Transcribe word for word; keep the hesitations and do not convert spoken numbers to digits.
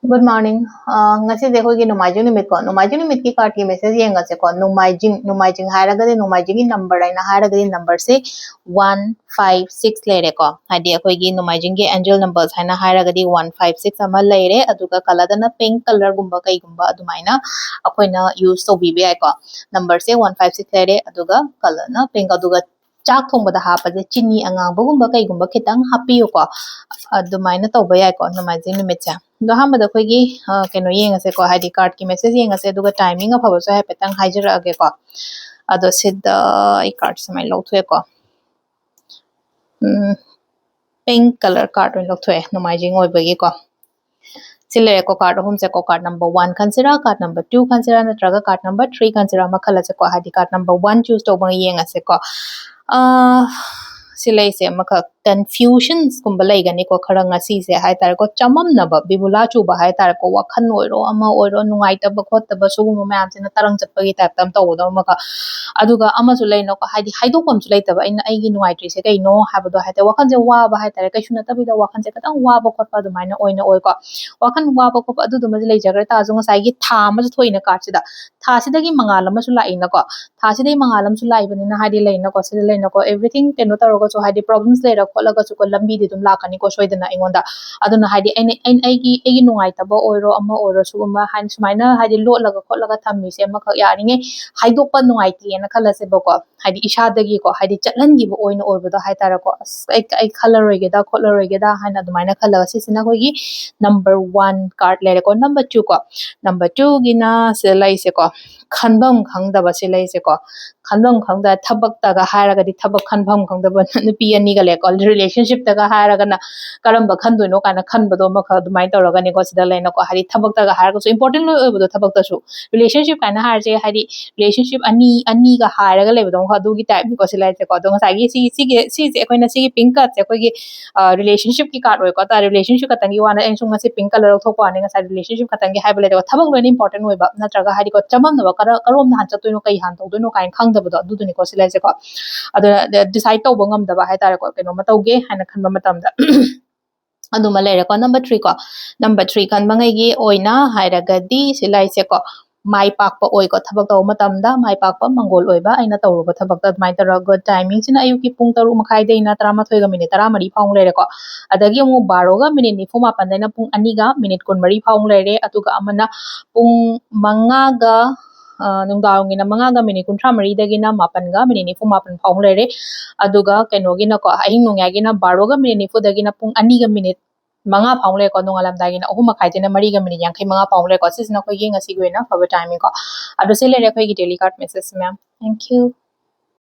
Good morning. ꯑ, ꯉꯁꯤꯁꯦ ꯑꯩꯈꯣꯏꯒꯤ ꯅꯣꯡꯃꯥꯏꯖꯤꯡ ꯅꯨꯃꯤꯠꯀꯣ, ꯅꯣꯡꯃꯥꯏꯖꯤꯡ ꯅꯨꯃꯤꯠꯀꯤ cardꯀꯤ message ꯌꯦꯡꯉꯁꯦꯀꯣ. ꯅꯣꯡꯃꯥꯏꯖꯤꯡ, ꯅꯣꯡꯃꯥꯏꯖꯤꯡ ꯍꯥꯏꯔꯒꯗꯤ, ꯅꯣꯡꯃꯥꯏꯖꯤꯡꯒꯤ number ꯑꯩꯅ ꯍꯥꯏꯔꯒꯗꯤ numberꯁꯦ one five six ꯂꯩꯔꯦꯀꯣ. ꯍꯥꯏꯗꯤ ꯑꯩꯈꯣꯏꯒꯤ ꯅꯣꯡꯃꯥꯏꯖꯤꯡꯒꯤ angel numbers ꯍꯥꯏꯅ ꯍꯥꯏꯔꯒꯗꯤ one five six ꯑꯃ ꯂꯩꯔꯦ, ꯑꯗꯨꯒ colourꯗꯅ pink colourꯒꯨꯝꯕ ꯀꯩꯒꯨꯝꯕ ꯑꯗꯨꯃꯥꯏꯅ ꯑꯩꯈꯣꯏꯅ use ꯇꯧꯕꯤꯕ ꯌꯥꯏꯀꯣ. Numberꯁꯦ one five six ꯂꯩꯔꯦ, ꯑꯗꯨꯒ colourꯅ pink, ꯑꯗꯨꯒ ꯆꯥꯛ ꯊꯣꯡꯕꯗ ꯍꯥꯞꯄꯁꯦ ꯆꯤꯅꯤ ꯑꯉꯥꯡꯕꯒꯨꯝꯕ ꯀꯩꯒꯨꯝꯕ ꯈꯤꯇꯪ ꯍꯥꯞꯄꯤꯌꯨꯀꯣ. ꯑꯗꯨꯃꯥꯏꯅ ꯇꯧꯕ ꯌꯥꯏꯀꯣ ꯅꯣꯡꯃꯥꯏꯖꯤꯡ ꯅꯨꯃꯤꯠꯁꯦ. ꯑꯗꯣ ꯑꯍꯥꯟꯕꯗ ꯑꯩꯈꯣꯏꯒꯤ, ꯑ, ꯀꯩꯅꯣ ꯌꯦꯡꯉꯁꯦꯀꯣ, ꯍꯥꯏꯗꯤ cardꯀꯤ message ꯌꯦꯡꯉꯁꯦ, ꯑꯗꯨꯒ timing ꯑꯐꯕꯁꯨ ꯍꯥꯏꯐꯦꯠꯇꯪ ꯍꯥꯏꯖꯔꯛꯑꯒꯦꯀꯣ. ꯑꯗꯣ ꯁꯤꯗ ꯑꯩ card ꯁꯨꯃꯥꯏꯅ ꯂꯧꯊꯣꯛꯑꯦꯀꯣ. ꯎꯝ, pink colour card ꯑꯣꯏꯅ ꯂꯧꯊꯣꯛꯑꯦ, ꯅꯣꯡꯃꯥꯏꯖꯤꯡ ꯑꯣꯏꯕꯒꯤꯀꯣ. ꯁꯤ ꯂꯩꯔꯦꯀꯣ, card ꯑꯍꯨꯝꯁꯦꯀꯣ. Card number one ꯈꯟꯁꯤꯔꯥ, card number two ꯈꯟꯁꯤꯔꯥ, ꯅꯠꯇ꯭ꯔꯒ card number three ꯈꯟꯁꯤꯔꯥ, ꯑꯃ ꯈꯜꯂꯁꯦꯀꯣ. ꯍꯥꯏꯗꯤ card number one choose ꯇꯧꯕ ꯌꯦꯡꯉꯁꯦꯀꯣ. ꯑ, ꯁꯤ ꯂꯩꯁꯦ ꯑꯃꯈꯛ confusionsꯀꯨꯝꯕ ꯂꯩꯒꯅꯤꯀꯣ, ꯈꯔ ꯉꯁꯤꯁꯦ ꯍꯥꯏꯇꯥꯔꯦꯀꯣ. ꯆꯃꯝꯅꯕ, ꯕꯤꯕꯨꯂꯥ ꯆꯨꯕ ꯍꯥꯏꯇꯥꯔꯦꯀꯣ. ꯋꯥꯈꯜ ꯑꯣꯏꯔꯣ, ꯑꯃ ꯑꯣꯏꯔꯣ, ꯅꯨꯡꯉꯥꯏꯇꯕ ꯈꯣꯠꯇꯕ, ꯁꯤꯒꯨꯝꯕ ꯃꯌꯥꯝꯁꯤꯅ ꯇꯔꯪ ꯆꯠꯄꯒꯤ typeꯇ ꯑꯃ ꯇꯧꯕꯗꯣ ꯑꯃꯈꯛ. ꯑꯗꯨꯒ ꯑꯃꯁꯨ ꯂꯩꯅꯀꯣ, ꯍꯥꯏꯗꯤ ꯍꯥꯏꯗꯣꯛꯐꯝꯁꯨ ꯂꯩꯇꯕ, ꯑꯩꯅ ꯑꯩꯒꯤ ꯅꯨꯡꯉꯥꯏꯇ꯭ꯔꯤꯁꯦ ꯀꯩꯅꯣ ꯍꯥꯏꯕꯗꯣ ꯍꯥꯏꯇꯥꯔꯦ. ꯋꯥꯈꯜꯁꯦ ꯋꯥꯕ ꯍꯥꯏꯇꯥꯔꯦ, ꯀꯩꯁꯨ ꯅꯠꯇꯕꯤꯗ ꯋꯥꯈꯜꯁꯦ ꯈꯤꯇꯪ ꯋꯥꯕ ꯈꯣꯠꯄ ꯑꯗꯨꯃꯥꯏꯅ ꯑꯣꯏꯅ ꯑꯣꯏꯀꯣ. ꯋꯥꯈꯜ ꯋꯥꯕ ꯈꯣꯠꯄ ꯑꯗꯨꯗꯨꯃꯗꯤ ꯂꯩꯖꯈ꯭ꯔ ꯇꯥꯔꯁꯨ, ꯉꯁꯥꯏꯒꯤ ꯊꯥ ꯑꯃꯁꯨ ꯊꯣꯛꯏꯅ cardꯁꯤꯗ, ꯊꯥꯁꯤꯗꯒꯤ ꯃꯉꯥꯜ ꯑꯃꯁꯨ ꯂꯥꯛꯏꯅꯀꯣ. ꯊꯥꯁꯤꯗꯒꯤ ꯃꯉꯥꯜ ꯑꯃꯁꯨ ꯂꯥꯛꯏꯕꯅꯤꯅ, ꯍꯥꯏꯗꯤ ꯂꯩꯅꯀꯣ, ꯁꯤꯗ ꯂꯩꯅꯀꯣ, everything ꯀꯩꯅꯣ ꯇꯧꯔꯒꯁꯨ, ꯍꯥꯏꯗꯤ problems ꯂꯩꯔ ꯈꯣꯠꯂꯒꯁꯨꯀꯣ, ꯂꯝꯕꯤꯗꯤ ꯑꯗꯨꯝ ꯂꯥꯛꯀꯅꯤꯀꯣ ꯁꯣꯏꯗꯅ ꯑꯩꯉꯣꯟꯗ. ꯑꯗꯨꯅ ꯍꯥꯏꯗꯤ ꯑꯩꯅ, ꯑꯩꯅ ꯑꯩꯒꯤ, ꯑꯩꯒꯤ ꯅꯨꯡꯉꯥꯏꯇꯕ ꯑꯣꯏꯔꯣ, ꯑꯃ ꯑꯣꯏꯔꯣ, ꯁꯤꯒꯨꯝꯕ ꯍꯥꯏꯗꯤ ꯁꯨꯃꯥꯏꯅ ꯍꯥꯏꯗꯤ ꯂꯣꯠꯂꯒ ꯈꯣꯠꯂꯒ ꯊꯝꯃꯤꯁꯦ ꯑꯃꯈꯛ ꯌꯥꯔꯤꯉꯩ ꯍꯥꯏꯗꯣꯛꯄ ꯅꯨꯡꯉꯥꯏꯇꯦꯅ ꯈꯜꯂꯁꯦꯕꯀꯣ. ꯍꯥꯏꯗꯤ ꯏꯁꯥꯗꯒꯤꯀꯣ, ꯍꯥꯏꯗꯤ ꯆꯠꯍꯟꯈꯤꯕ ꯑꯣꯏꯅ ꯑꯣꯏꯕꯗꯣ ꯍꯥꯏꯇꯥꯔꯦꯀꯣ. ꯑꯁ, ꯑꯩ, ꯑꯩ ꯈꯜꯂꯔꯣꯏꯒꯦꯗ, ꯈꯣꯠꯂꯔꯣꯏꯒꯦꯗ ꯍꯥꯏꯅ ꯑꯗꯨꯃꯥꯏꯅ ꯈꯜꯂꯒ, ꯁꯤꯁꯤꯅ ꯑꯩꯈꯣꯏꯒꯤ number one card ꯂꯩꯔꯦꯀꯣ. Number two ꯀꯣ, number twoꯒꯤꯅ ꯁꯤꯗ ꯂꯩꯁꯦꯀꯣ, ꯈꯟꯐꯝ ꯈꯪꯗꯕ ꯁꯤ ꯂꯩꯁꯦꯀꯣ. ꯈꯟꯐꯝ ꯈꯪꯗ, ꯊꯕꯛꯇꯒ ꯍꯥꯏꯔꯒꯗꯤ ꯊꯕꯛ ꯈꯟꯐꯝ ꯈꯪꯗꯕ ꯅꯨꯄꯤ ꯑꯅꯤꯒ ꯂꯩꯀꯣ. Relationshipꯇꯒ ꯍꯥꯏꯔꯒꯅ ꯀꯔꯝꯕ ꯈꯟꯗꯣꯏꯅꯣ ꯀꯥꯏꯅ ꯈꯟꯕꯗꯣ ꯑꯃꯈꯛ ꯑꯗꯨꯃꯥꯏꯅ ꯇꯧꯔꯒꯅꯤꯀꯣ. ꯁꯤꯗ ꯂꯩꯅꯀꯣ, ꯍꯥꯏꯗꯤ ꯊꯕꯛꯇꯒ ꯍꯥꯏꯔꯒꯁꯨ important ꯂꯣꯏ ꯑꯣꯏꯕꯗꯣ ꯊꯕꯛꯇꯁꯨ. Relationship ꯀꯥꯏꯅ ꯍꯥꯏꯔꯤꯁꯦ ꯍꯥꯏꯗꯤ relationship ꯑꯅꯤ, ꯑꯅꯤꯒ ꯍꯥꯏꯔꯒ ꯂꯩꯕꯗꯣ ꯑꯗꯨꯒꯤ typeꯅꯤꯀꯣ ꯁꯤ ꯂꯩꯔꯤꯁꯦꯀꯣ. ꯑꯗꯣ ꯉꯁꯥꯏꯒꯤ ꯁꯤ, ꯁꯤꯒꯤ, ꯁꯤꯁꯦ ꯑꯩꯈꯣꯏꯅ ꯁꯤꯒꯤ pink cardꯁꯦ ꯑꯩꯈꯣꯏꯒꯤ, ꯑ, relationshipꯀꯤ card ꯑꯣꯏꯀꯣ. ꯇꯥꯔꯦ, relationship ꯈꯛꯇꯪꯒꯤ ꯋꯥꯅ ꯑꯩꯅ ꯁꯨꯝ ꯉꯁꯤ pink colour ꯂꯧꯊꯣꯛꯄ ꯋꯥꯅꯤ. ꯉꯁꯥꯏ relationship ꯈꯛꯇꯪꯒꯤ ꯍꯥꯏꯕ ꯂꯩꯇꯦꯀꯣ. ꯊꯕꯛ ꯂꯣꯏꯅ important ꯑꯣꯏꯕ, ꯅꯠꯇ꯭ꯔꯒ ꯍꯥꯏꯗꯤꯀꯣ, ꯆꯃꯝꯅꯕ, ꯀꯔ-, ꯀꯔꯣꯝꯗ ꯍꯥꯟꯅ ꯆꯠꯇꯣꯏꯅꯣ, ꯀꯩ ꯍꯥꯟꯅ ꯇꯧꯗꯣꯏꯅꯣ ꯀꯥꯏꯅ ꯈꯪꯗꯕꯗꯣ, ꯑꯗꯨꯗꯨꯅꯤꯀꯣ ꯁꯤ ꯂꯩꯔꯤꯁꯦꯀꯣ. ꯑꯗꯨꯅ decide ꯇꯧꯕ ꯉꯝꯗꯕ ꯍꯥꯏꯇꯥꯔꯦꯀꯣ, ꯀꯩꯅꯣꯝꯃ ꯇꯧꯒꯦ ꯍꯥꯏꯅ ꯈꯟꯕ ꯃꯇꯝꯗ. ꯑꯗꯨꯃ ꯂꯩꯔꯦꯀꯣ꯫ ꯅꯝꯕꯔ ꯊ꯭ꯔꯤ ꯀꯣ, ꯅꯝꯕꯔ ꯊ꯭ꯔꯤ ꯈꯟꯕꯉꯩꯒꯤ ꯑꯣꯏꯅ ꯍꯥꯏꯔꯒꯗꯤ ꯁꯤ ꯂꯥꯏꯁꯦꯀꯣ, ꯃꯥꯏ ꯄꯥꯛꯄ ꯑꯣꯏꯀꯣ, ꯊꯕꯛ ꯇꯧꯕ ꯃꯇꯝꯗ ꯃꯥꯏ ꯄꯥꯛꯄ, ꯃꯪꯒꯣꯜ ꯑꯣꯏꯕ, ꯑꯩꯅ ꯇꯧꯔꯨꯕ ꯊꯕꯛꯇ ꯑꯗꯨꯃꯥꯏꯅ ꯇꯧꯔꯒ, ꯒꯨꯗ ꯇꯥꯏꯃꯤꯡꯁꯤꯅ ꯑꯌꯨꯛꯀꯤ ꯄꯨꯡ ꯇꯔꯨꯛ ꯃꯈꯥꯏꯗꯩꯅ ꯇꯔꯥꯃꯥꯊꯣꯏꯒ ꯃꯤꯅꯤꯠ ꯇꯔꯥꯃꯔꯤ ꯐꯥꯎ ꯂꯩꯔꯦꯀꯣ꯫ ꯑꯗꯒꯤ ꯑꯃꯨꯛ ꯕꯥꯔꯣꯒ ꯃꯤꯅꯤꯠ ꯅꯤꯐꯨ ꯃꯥꯄꯟꯗꯩꯅ ꯄꯨꯡ ꯑꯅꯤꯒ ꯃꯤꯅꯤꯠ ꯀꯨꯟꯃꯔꯤ ꯐꯥꯎ ꯂꯩꯔꯦ꯫ ꯑꯗꯨꯒ ꯑꯃꯅ ꯄꯨꯡ ꯃꯉꯥꯒ, ꯑ, ꯅꯨꯡꯗꯥꯡꯒꯤꯅ ꯃꯉꯥꯒ ꯃꯤꯅꯤꯠ ꯀꯨꯟꯊ꯭ꯔꯥ ꯃꯔꯤꯗꯒꯤꯅ ꯃꯥꯄꯟꯒ ꯃꯤꯅꯤꯠ ꯅꯤꯐꯨ ꯃꯥꯄꯟ ꯐꯥꯎ ꯂꯩꯔꯦ꯫ ꯑꯗꯨꯒ ꯀꯩꯅꯣꯒꯤꯅꯀꯣ, ꯑꯍꯤꯡ ꯅꯣꯡꯌꯥꯏꯒꯤꯅ ꯕꯥꯔꯣꯒ ꯃꯤꯅꯤꯠ ꯅꯤꯐꯨꯗꯒꯤꯅ ꯄꯨꯡ ꯑꯅꯤꯒ ꯃꯤꯅꯤꯠ ꯃꯉꯥ ꯐꯥꯎ ꯂꯩꯔꯦꯀꯣ꯫ ꯅꯣꯡꯉꯥꯜꯂꯝꯗꯥꯏꯒꯤꯅ ꯑꯍꯨꯝ ꯃꯈꯥꯏꯗꯩꯅ ꯃꯔꯤꯒ ꯃꯤꯅꯤꯠ ꯌꯥꯡꯈꯩ ꯃꯉꯥ ꯐꯥꯎ ꯂꯩꯔꯦꯀꯣ꯫ ꯁꯤꯁꯤꯅ ꯑꯩꯈꯣꯏꯒꯤ ꯉꯁꯤꯒꯤ ꯑꯣꯏꯅ ꯑꯐꯕ ꯇꯥꯏꯃꯤꯡ ꯀꯣ꯫ ꯑꯗꯨ ꯁꯤ ꯂꯩꯔꯦ ꯑꯩꯈꯣꯏꯒꯤ daily card message ꯃꯌꯥꯝ꯫ Thank you꯫